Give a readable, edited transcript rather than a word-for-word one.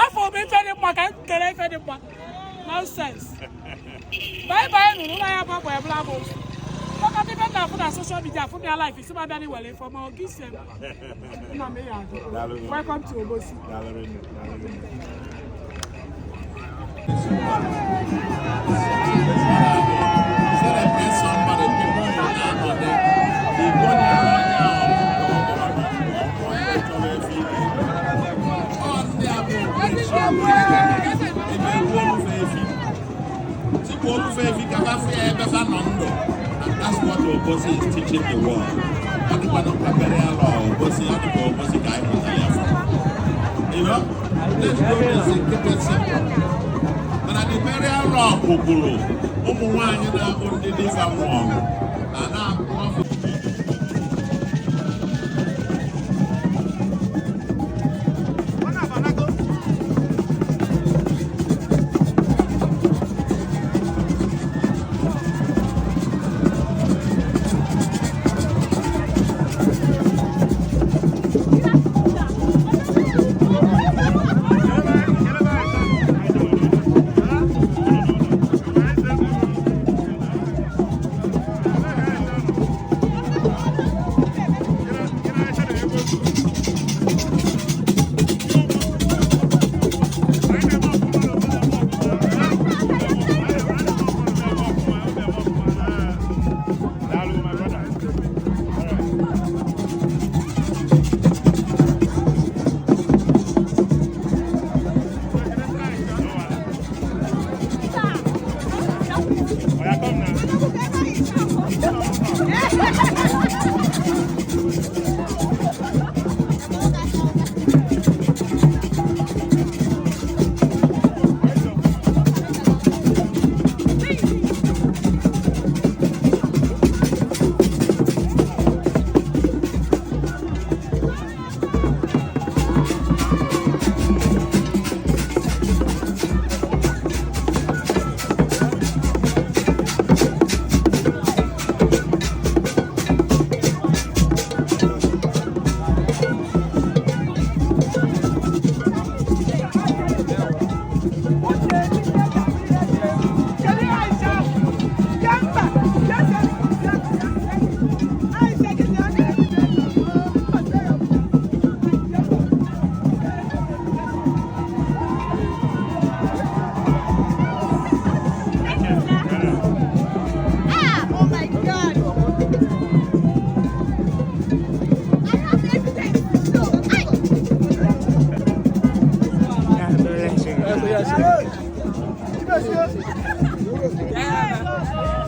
Afọ m ife dị mma ka m kere ife dị mma. Nonsense. Bye bye nụrụ ụlọ ya bụ agba ebula bụ. Maka ndị be na-afụ na social media afụ m ya life isi m abịa n'iwere ife ọma oge isi m. Nna m ya adị. Welcome to Obosi. And that's what Obosi is teaching the world. Ọ dịkwa na mkpabere ya lọ Obosi, ọ dịkwa Obosi ka anyị mụtara ya from. Let's do this and keep it simple. Mana the burial law kwukwuru ụmụ nwaanyị na-abụ ndị di fa nwụọ a na-akpọ. Oh my God! I have evidence. No, I.